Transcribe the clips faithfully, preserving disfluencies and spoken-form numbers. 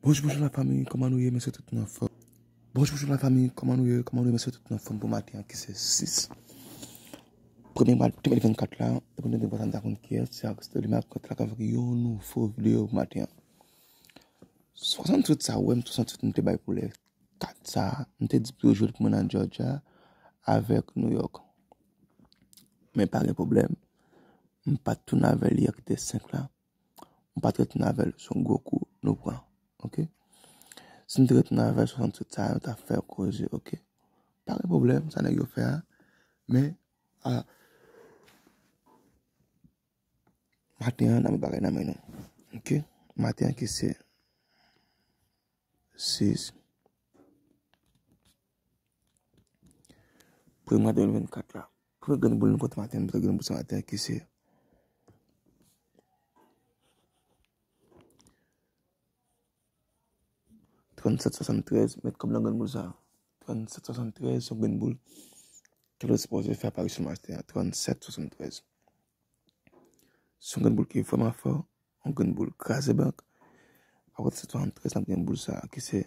Bonjou, bonjou la fanmi, kòman nou ye? M espere tout nou anfòm. Bonjou, bonjou la fanmi, kòman nou ye? Kòman nou ye? M espere tout nou anfòm pou maten an ki se sis premye mwa de de mil vennkat la. Depi nou te vwa sa, nou ta konn kiyès, se Augusto Lima k antre avèk yon nouvo videyo pou maten an. Swasanntuit sa, ou wè m swasanntuit m te bay pou lè kat sa, m te di pou yo jwe l pou mwen nan Georgia avèk New York. Men pa gen pwoblèm, m pa t tounen avè l yè ki te senk la. M pa t retounen avè l, se yon gwo kou nou pran. Oke? Si n te retounen avè l, swasanntuit sa, nou ta fè koze, oke? Pa gen pwoblèm, sa nèg yo fè a. Men, a, maten an, n a met bagay nan men nou. Oke? Maten an ki se sis. Premye mwa de mil vennkat la. Premye grenn boul nou pote maten, premye grenn boul sa maten ki se trannsèt swasanntrèz, met kòb nan grenn boul sa. Trannsèt swasanntrèz, se yon grenn boul ki te sipoze fè aparisyon maten an. Trannsèt swasanntrèz. Se yon grenn boul ki vrèman fò, yon grenn boul kraze bank. Apre trannsèt swasanntrèz, n ap gen boul sa ki se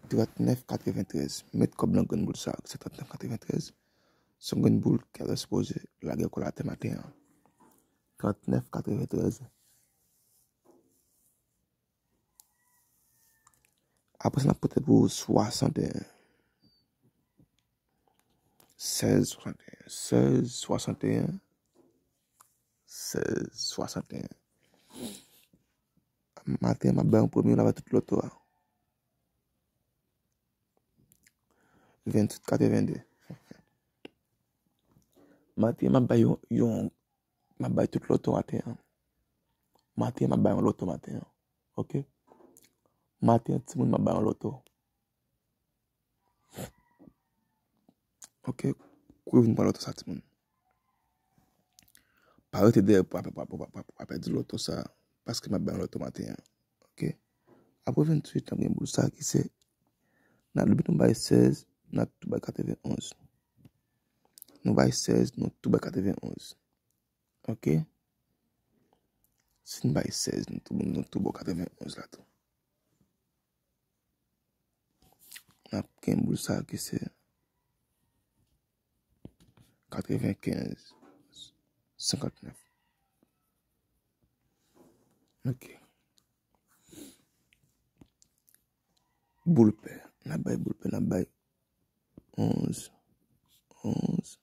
trannèf katreventrèz. Met kòb nan grenn boul sa, se trannèf katreventrèz. Se yon grenn boul ki ta sipoze lage kò l atè maten an. Trannèf katreventrèz. Apre sa, n ap pote pou swasanteyen. Sèz swasanteyen. Sèz swasanteyen. Sèz swasanteyen. Maten, m ap bay yon premye la avèk tout loto a. Venntuit katrevende. Maten, m ap bay yon, yon, m ap bay tout loto maten an. Maten, m ap bay yon loto maten an. Oke? Maten, timoun, m ap bay yon loto. Oke, kouri vin pran loto sa, timoun. Pa rete dèyè pou w pa pèdi loto sa, paske m ap bay yon loto maten an. Oke? Apre venntuit, n ap gen boul sa ki se, n ap, depi nou bay sèz, n ap tou bay katrevenonz. Nou bay sèz, nou tou bay katrevenonz. Oke? Si n bay sèz, nou tou, nou tou ba w katrevenonz la tou. N ap gen boul sa ki se katrevenkenz, senkantnèf. Oke. Boul pè. N ap bay boul pè, n ap bay onz, onz,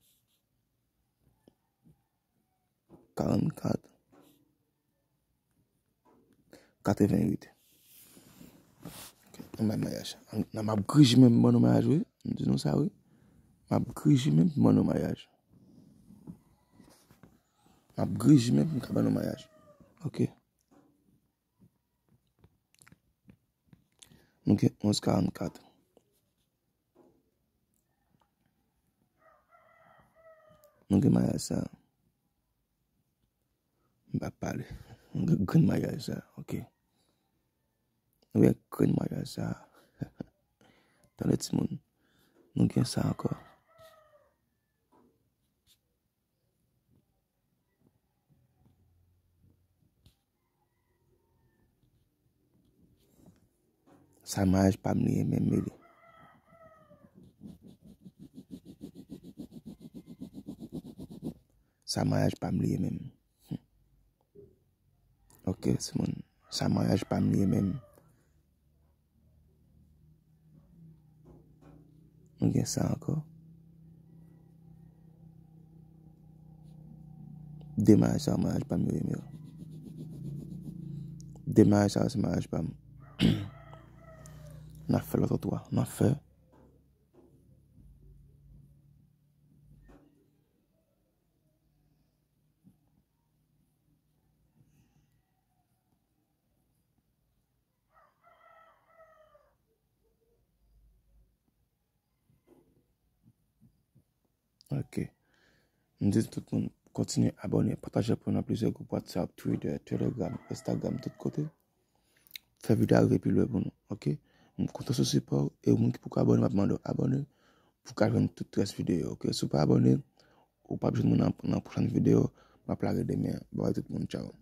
karannkat, katrevenwit. Oke, ann bay mayaj. Ann, m ap griji men m ban nou mayaj, wi. M di nou sa, wi. M ap griji men m ban nou mayaj. M ap griji men m ka ban nou mayaj. Oke. Nou gen onz karannkat. Nou gen mayaj sa. M pa pale. Nou gen grenn mayaj sa, oke. Nou gen grenn mayaj sa. Tande timoun. Nou gen sa ankò. Sa mayaj pa m li ye menm, Meli. Sa mayaj pa m li ye menm. Oke, timoun. Sa mayaj pa m li ye menm. Nou gen sa ankò. De mayaj sa yo, mayaj pa m yo ye menm. De mayaj sa yo, se mayaj pa m. N ap fè lòt twa. N ap fè. Ok. M di tout moun, kontinye abòne, pataje pou nan plizyè gwoup WhatsApp, Twitter, Telegram, Instagram, tout kote. Fè videyo a rive pi lwen pou nou, ok? M kontan sou sipò w, e moun ki poko abòne, m ap mande w abòne pou w ka jwenn tout rès videyo, ok? Si w pa abòne, ou p ap jwenn mwen nan, nan pwochèn videyo. M ap lage demen an. Babay tout moun, tchaw.